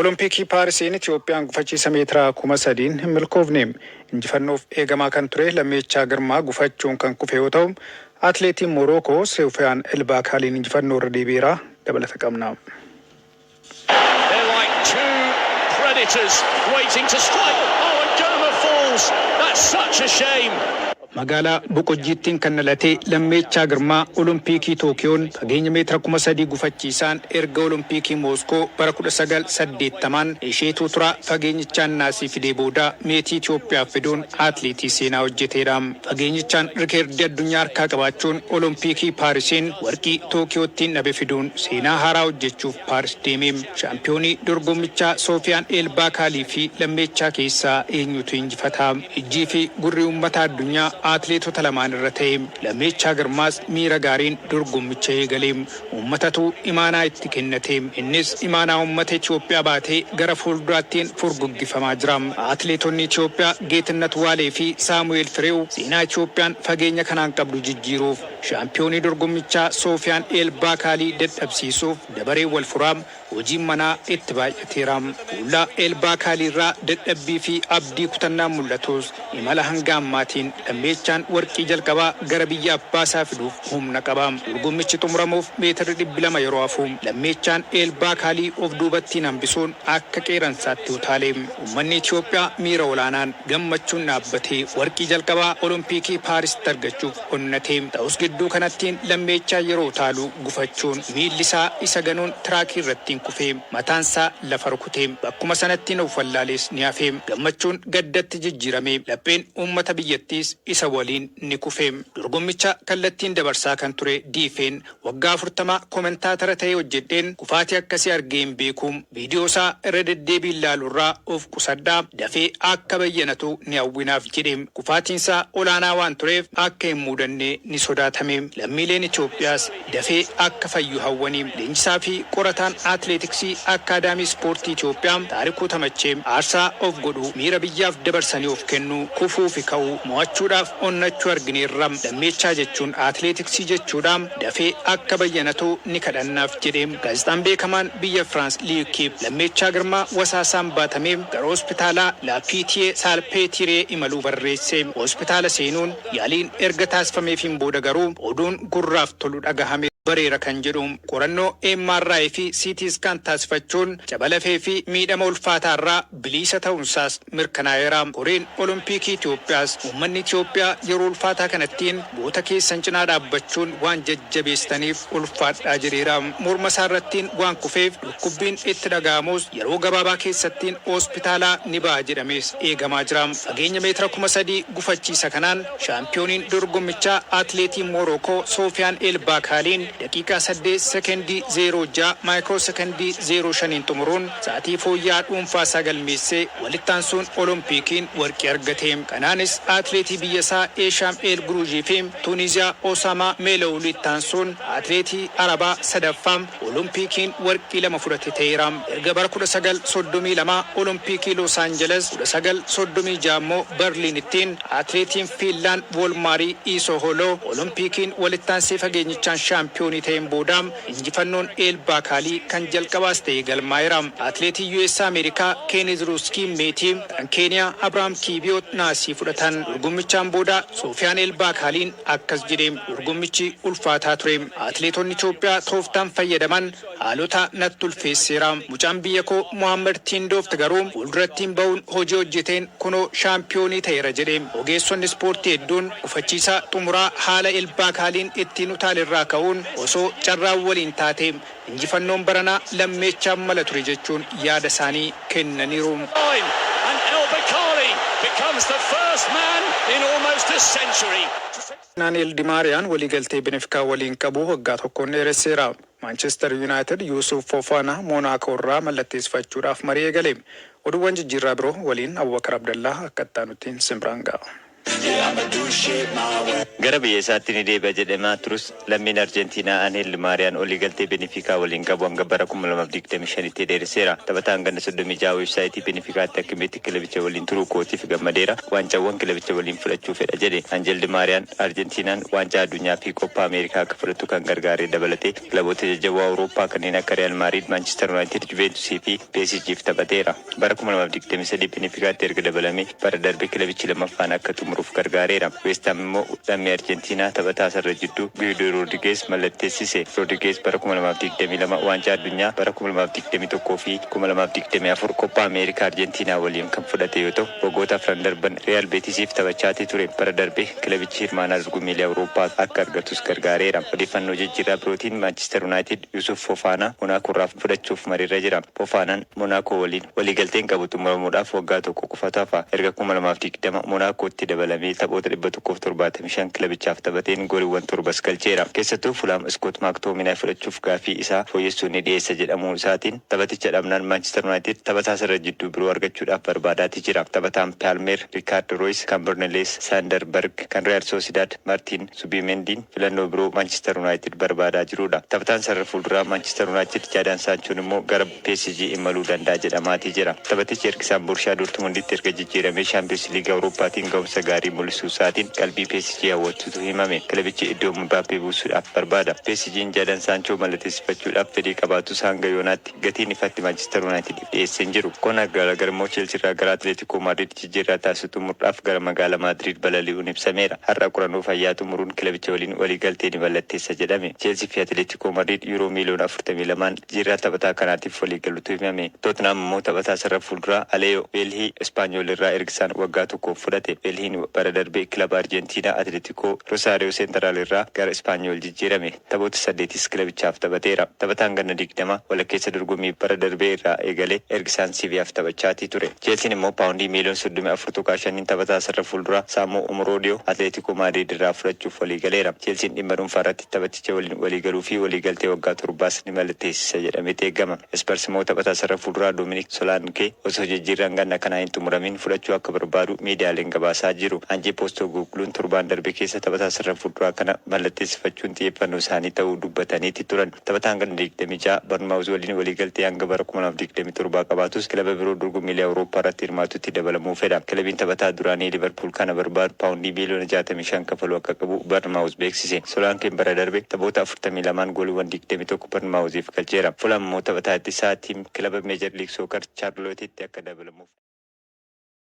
Olompikii Paarisiin Itoophiyaan gufachiisa meetira 3000n hin milkoofne. Injifannoof eegamaa kan ture Lammeechaa Girmaa gufachuun kan kufe yoo ta'u, Atileetiin Morookoo Sufiyaan Elbaakaaliin injifannoo irra deebi'eera. Dabalata qabna. They're like two predators waiting to strike. Oh, and Girma falls. That's such a shame. Magaalaa Boqojjiittiin kan dhalate Lammeechaa Girmaa Olompiikii Tookiyoon fageenya meetira 3000 gufachiisaan erga Olompiikii Mooskoo bara 1980n isheetuu turaa fageenyichaan naasii fidee booda meetii Itoophiyaaf fiduun atileetii seenaa hojjeteedha. Fageenyichaan rikeerdii addunyaa harkaa qabaachuun Olompiikii Paarisiin warqii Tookiyoottiin dhabe fiduun seenaa haaraa hojjechuuf Paaris deeme. Shaampiyoonii dorgommichaa Soofiyaan Eelbaakaalii fi Lammeechaa keessaa eenyutu injifata? Ijjii fi gurri uummata addunyaa atileetota lamaan irra ta'e. Lammeechaa Girmaas miira gaariin dorgommicha eegale. Uummatatu imaanaa itti kennate. Innis imaanaa uummata Itoophiyaa baatee gara fuulduraattiin furguggifamaa jira. Atileetonni Itoophiyaa Geetinnat Waalee fi Saamu'eel Fireew seenaa Itoophiyaan fageenya kanaan qabdu jijjiiruuf shaampiyoonii dorgommichaa Soofiyaan Eelbaakaalii dadhabsiisuuf dabaree wal furaa hojiin manaa itti baay'ateera. Fuula Eelbaakaalii irraa dadhabbii fi abdii kutannaan mul'atus, imala hanga ammaatiin Lammeechaan warqii jalqabaa gara biyya abbaasaa fiduuf humna qaba. Dorgommichi xumuramuuf meetirri 200 yeroo hafu Lammeechaan Eelbaakaalii of duubattiin hambisuun akka qeeransaatti utaale. Uummanni Itoophiyaa miira olaanaan gammachuun dhaabbatee warqii jalqabaa Olompiikii Paarisitti argachuuf onnate. Ta'us gidduu kanattiin Lammeechaan yeroo utaalu gufachuun miilli isaa isa ganuun tiraakii irrattiin kufe. Mataansaa lafa rukute. Bakkuma sanattiin of wallaalees ni hafe. Gammachuun gaddatti jijjiirame. Lapheen uummata biyyattiis isa waliin ni kufe. Dorgommicha kallattiin dabarsaa kan ture Diifeen waggaa 40 komentaatara ta'ee hojjedheen kufaatii akkasii argee hin beeku. Viidiyoo isaa irra deddeebiin ilaaluurraa of qusadha. Dafee akka bayyanatu ni hawwinaaf jedhe. Kufaatiinsaa olaanaa waan tureef akka hin muudanne ni sodaatame. Lammiileen Itoophiyaas dafee akka fayyu hawwani. Leenjisaa fi qorataan atileetiksii Akkaadaamii Ispoortii Itoophiyaa Taarikuu Tamachee aarsaa of godhuu, miira biyyaaf dabarsanii of kennuu, kufuu fi ka'uu, mo'achuudhaaf onnachuu argineerra. Lammeechaa jechuun atileetiksii jechuudha. Dafee akka bayyanatu ni kadhannaaf jedhe. Gaazexaan beekamaan biyya Firaans Li'Equipe Lammeechaa Girmaa wasaasaan baatamee gara hospitaalaa La Pitié Salpêtrière imaluu barreesse. Hospitaala seenuun yaaliin erga taasifameefiin booda garuu oduun gurraaf tolu dhagahame. Bareera kan jedhu qorannoo MRI fi CT scan taasifachuun caba lafee fi miidhama ulfaataa irraa biliisa ta'uunsaas mirkanaa'eera. Koreen Olompiikii Itoophiyaas uummanni Itoophiyaa yeroo ulfaataa kanattiin goota keessan cinaa dhaabbachuun waan jajjabeessitaniif ulfaadhaa jedheera. Morma isaa irrattiin waan kufeef dhukkubbiin itti dhaga'amus yeroo gabaabaa keessattiin hospitaalaa ni ba'a jedhamees eegamaa jira. Fageenya meetira 3000 gufachiisa kanaan Shaampiyooniin dorgommichaa atileetiin Moorookoo Soofiyaan Eelbaakaaliin daqiiqaa 8 sekondii 06 maayikiroo sekondii 05n xumuruun sa'atii fooyya'aa dhuunfaasaa galmeessee walitti aansuun Olompiikiin warqii argate. Kanaanis atileetii biyyasaa Eeshaam Eel Guruuzii fi Tuuniiziyaa Osaamaa Meelowuliitti aansuun atileetii Arabaa sadaffaa Olompiikiin warqii lama fudhate ta'eera. Erga bara 1932 Olompiikii Loos Aanjeles, 1936 immoo Barliinittiin Atileetiin Fiinlaand Voolmaarii Iisooholoo Olompiikiin walittaansee fageenyichaan shaampiyoonii ta'een booda injifannoon Eelbaakaalii kan jalqabaas ta'ee galmaa'eera. Atileetiin US Ameerikaa Keenez Ruuskiin meetii, kan Keeniyaa Abrahaam Kiibiyoot naasii fudhatan. Dorgommichaan booda Soofiyaan Eelbaakaaliin akkas jedhe, Dorgommichi ulfaataa ture. Atileetonni Itoophiyaa tooftaan fayyadaman haalota natti ulfeesseera. Mucaan biyya koo Mohaammad Tiindooft garuu fuuldurattiin bahuun hojii hojjeteen kunoo shaampiyoonii ta'eera jedhe. Ogeessonni ispoortii hedduun gufachiisa xumuraa haala Elbaakaaliin ittiin utaale irraa ka'uun osoo carraan waliin taatee injifannoon baranaa Lammeechaaf mala ture jechuun yaada isaanii kennaniiru. And El Bakkali becomes the first man in almost a century to Aanhel Dimaariyaan waliigaltee Benefikaa waliin qabu waggaa tokkoon dheeresseera. Maanchestar Yuunaayitid Yuusuuf Foofaanaa Moonaakoo irraa mallatteessifachuudhaaf marii eegale. Oduuwwan jijjiirraa biroo waliin Abubakar Abdallaa akka itti aanutti sin biraan ga'a. Gara biyya isaatti ni deebi'a jedhamaa turus, lammiin Arjentiinaa Anheel Maariyaan waliigaltee Benefikaa waliin qabu hanga bara 2025tti dheeresseera. Taphataan ganna 36 weebsaayitii Benefikaatti akka himetti, kilabicha waliin turuu kootiif gammadeera. Waancaawwan kilabicha waliin fudhachuu fedha jedhe. Anjel Maariyaan Arjentiinaan waancaa addunyaa fi Koppaa Ameerikaa akka fudhatu kan gargaaree dabalatee kilaboota jajjaboo Awurooppaa kanneen akka Real Madrid, Manchester United, Juventus fi PSGf taphateera. Bara 2023 Benefikaatti erga dabalamee bara darbe kilabichi lammaffaan akka xumuruuf gargaareera. West Ham immoo lammii Arjentiinaa taphataa sarara jidduu Guido Rodriguez mallatteessise. Rodriguez bara 2022 waancaa addunyaa, bara 2021 fi 2024 Koppaa Ameerikaa Arjentiinaa waliin kan fudhate yoo ta'u, waggoota afran darban Real Betisiif taphachaati ture. Bara darbe kilabichi hirmaannaa dorgommiilee Awurooppaa akka argatus gargaareera. Odeeffannoo jijjiirraa birootiin, Manchester United Yusuf Fofaanaa Monaakoo irraa fudhachuuf mariirra jira. Fofaanaan Monaakoo waliin waliigalteen qabu xumuramuudhaaf waggaa tokko qofatu hafa. Erga 2020 Monaakootti dabalamee taphoota 175 kilabichaaf taphateen gooliiwwan torbas galcheera. Keessattuu Fulaam Iskoot Maaktoominaay fudhachuuf gaaffii isaa fooyyessuun ni dhiyeessa jedhamuu isaatiin taphaticha dhabnaan, Manchester United taphataa sarara jidduu biroo argachuudhaaf barbaadaati jira. Taphataan Paalmeer Riikaard Royis, kan Burnlees Saander Berg, kan Real Sociedad Martin Subimendiin filannoo biroo Manchester United barbaadaa jirudha. Taphataan sarara fuulduraa Manchester United Jadon Sanchoon immoo gara PSG imaluu danda'a jedhamaatii jira. Taphatichi ergisaan Borussia Dortmunditti erga jijjiiramee Champions League Awurooppaatiin ga'umsa gaarii mul'isuu isaatiin qalbii PSG hawwachuutu himame. Kilabichi iddoo Mbappé buusuudhaaf barbaada. PSG'n Jadon Sancho mallatteessifachuudhaaf fedhii qabaatus, hanga yoonaatti gatiin ifatti Manchester Unitediif dhiyeessee hin jiru. Conor Gallagher immoo Chelsea irraa gara Atletico Madrid jijjiirraa taasisu xumuruudhaaf gara magaalaa Madrid balali'uun ibsameera. Har'a qorannoo fayyaa xumuruun kilabicha waliin waliigaltee ni mallatteessa jedhame. Chelsea fi Atletico Madrid yuuroo miiliyoona 42n jijjiirraa taphataa kanaatiif waliigaluutu himame. Tottenham immoo taphataa sarara fuulduraa Alejo Veelhii Ispaanyool irraa ergisaan waggaa tokkoof fudhate. Veelhiin bara darbe kilaba Arjentiinaa Atletico Rosario Central irraa gara Ispaanyool jijjiirame. Taphoota saddeetis kilabichaaf taphateera. Taphataan ganna 20 walakkeessa dorgommii bara darbee irraa eegalee ergisaan Siviyaaf taphachaatii ture. Chelsiin immoo paawundii miiliyoona 34.5n taphataa sarara fuulduraa Saamuu Omorodiyoo Atletico Madrid irraa fudhachuuf waliigaleera. Chelsiin dhimma dhuunfaa irratti taphaticha waliin waliigaluu fi waliigaltee waggaa torbaas ni mallatteessisa jedhamee eegama. Spurs immoo taphataa sarara fuulduraa Dominic Solanke osoo jijjiirraan ganna kanaa hin xumuramin fudhachuu akka barbaadu miidiyaaleen gabaasaa jiru. Anjee Postecoglun torbaan darbe keessa taphataa sarara fuulduraa kana mallatteessifachuun xiyyeeffannoo isaanii ta'uu dubbataniiti turan. Taphataan ganna 26 Bournemouth waliin waliigaltee hanga bara 2027 qabaatus, kilaba biroo dorgommiilee Awurooppaa irratti hirmaatutti dabalamuu fedha. Kilabiin taphataa duraanii Liverpool kana barbaadu paawundii miiliyoona 65 kafaluu akka qabu Bournemouth beeksise. Solaankeen bara darbe taphoota 42n gooliiwwan 21 Bournemouthiif galcheera. Fulham immoo taphataa ittisaa tiim kilaba Major League Soccer Chaarlootitti akka dabalamuuf.